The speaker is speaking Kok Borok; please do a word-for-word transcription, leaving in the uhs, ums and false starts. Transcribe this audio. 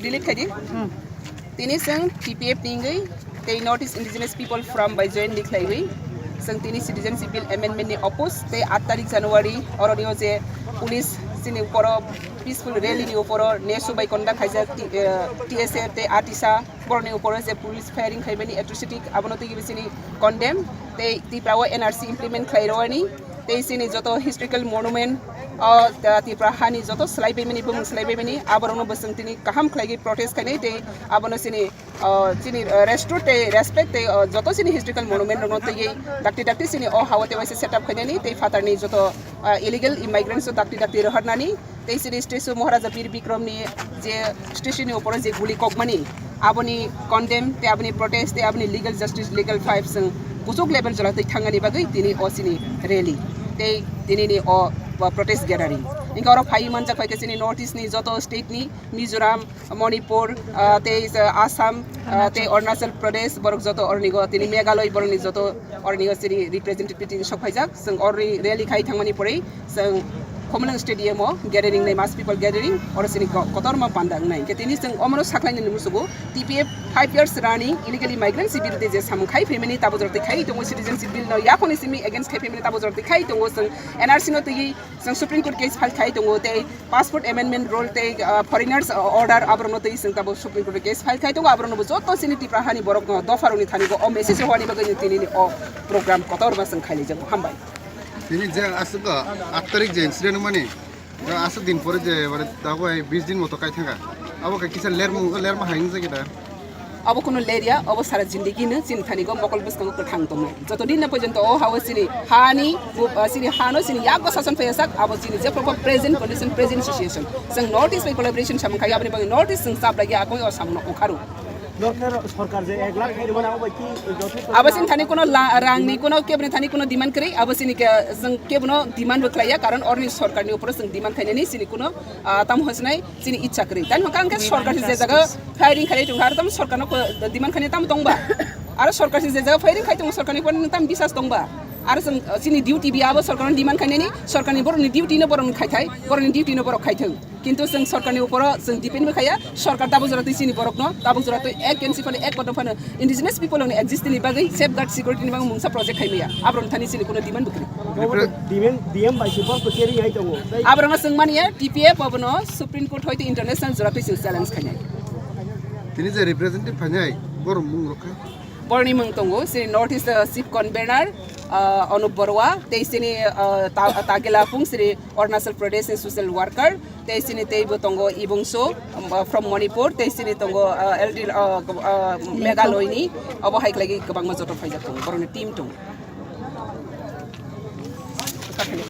Delete khai di. Tini chwng T P F ni wngwi tei North East Indigenous People Forum bai jointly khlaiwi chwng tini Citizenship Bill Amendment ni oppose tei aat tarik January oroni o je police chini uporo peaceful rally ni uporo nesu bai conduct khaijak T-, eh, T S F tei atisa boroni uporo je police firing khaimani atrocity abono twiwi chini condemn tei Tripura o N R C implement khlai rwani tei chini joto historical monument o, ah, Tripura hani joto slai baimani bumung slai baimani aborokno bo chwng tini kaham khlaiwi protest khainai tei abono chini, ah, chini, ah, restore tei respect tei, ah, joto chini historical monument rokno twiwi dakti dakti chini o hao tei waisa set up khainani tei phatarni joto, ah, illegal immigrants o dakti dakti rohornani tei chini statue Maharaja Bir Bikram ni je statue ni uporo je guli kokmani aboni condemn tei aboni protest tei aboni legal justice, legal fight chwng kuchuk level jora twi thangani bagwi tini o chini rally tei tini ni o protest gathering. Hingke oro phai manjak pai khe chini North East ni joto state ni Mizoram, Manipur, ah, tei, ah, Assam, ah, tei Arunachal Pradesh, borok joto ornigo tini Meghalaya borokni joto ornigo chini representative tini sok phaijak. Chwng orni rally khai thangmani porwi chwng Khumulwng Stadium o gathering nai, mass people gathering, oro chini ko-, kotorma panda wngnai. Hingke tini chwng omono saklainani musugo T P F five years running illegally migrants birude je samung khai phaimani tabo jorti khai tongo, citizenship bill no yakoni simi against khai phaimani tabo jorti khai tongo, chwng N R C no twiwi chwng Supreme Court case file khai tongo tei passport amendment rule tei, ah, foreigners order aborokno twiwi chwng tabo Supreme Court case file khai tongo, aborokno bo joto chini Tripura hani borokno dopharokni thani bo o message rwani bagwi tini ni o program kotorma chwng khailijago. Hambai. Tini je aswk aat tarik je incident wngmani, aswk din pore je, mane, tabuk hai bis din moto kai thangkha. Abo khe kisa lermung, lerma hai wngjakhe da. Abo kuno lerya, abo sara jindigi no chini thani go mokol bwskango kwthang tongnai. Joto din na porjonto o hao chini hani, bu-, ah, chini hano chini yakgo sason phaiyasak, abo chini je proper present condition, present situation. Chwng North East bai collaboration samung khai, aboni bagwi North East chwng chap lagi akoi o samung no okharu. North East sorkar je ek lakh khairwmani abo bai ki jothai Abo chini thani kuno la-, rangni kuno kebni thani kuno demand kwrwi, abo chini ke, chwng kebono demand bo khlaiya, karon orni sorkarni uporo chwng demand khainani chini kuno, ah, tamo hwnsinai chini ichha kwrwi. Tani hwnka hwnkhe sorkar se je jaga firing khainai tongkha, aro tamo sorkarno ko-, demand khainai tamo tongba? Aro sorkar se je jaga firing khai tongo, sorkarni upor nang tamo bisas tongba? Aro chwng, uh, chini duty bi abo sorkarno demand khainani, sorkarni borokni duty no borok khai thai, borokni duty no borok khai thung. Kintu chwng sorkarni uporo chwng depend bo khaiya, sorkar tabuk jora twi chini borokno, tabuk jora twi ek N C phano, ek kotor phano indigenous people ni exist ni bagwi, safeguard security ni bagwi mungsa project khai maya. Aborok thani chini kuno demand bo kwrwi. Demand, D M bai se bok bo keri hai tongo. Aborokno chwng manya, T P F abono Supreme Court hoite international jora twi chwng challenge khainai. Tini je representative phainai, borok mung rok khe? Borokni mung tongo, chini North East, uh, Chief Convener, uh, Anup Baruah, tei chini, uh, Ta-, Tagila Phung, chini Arunachal Pradesh ni social worker, tei chini tei bo tongo Ibungso, um, uh, from Manipur, tei chini tongo, uh, L D, uh, uh, Meghalaya ni, obo hai khlai kwbangma joto phaijak tongo, borokni team tongo.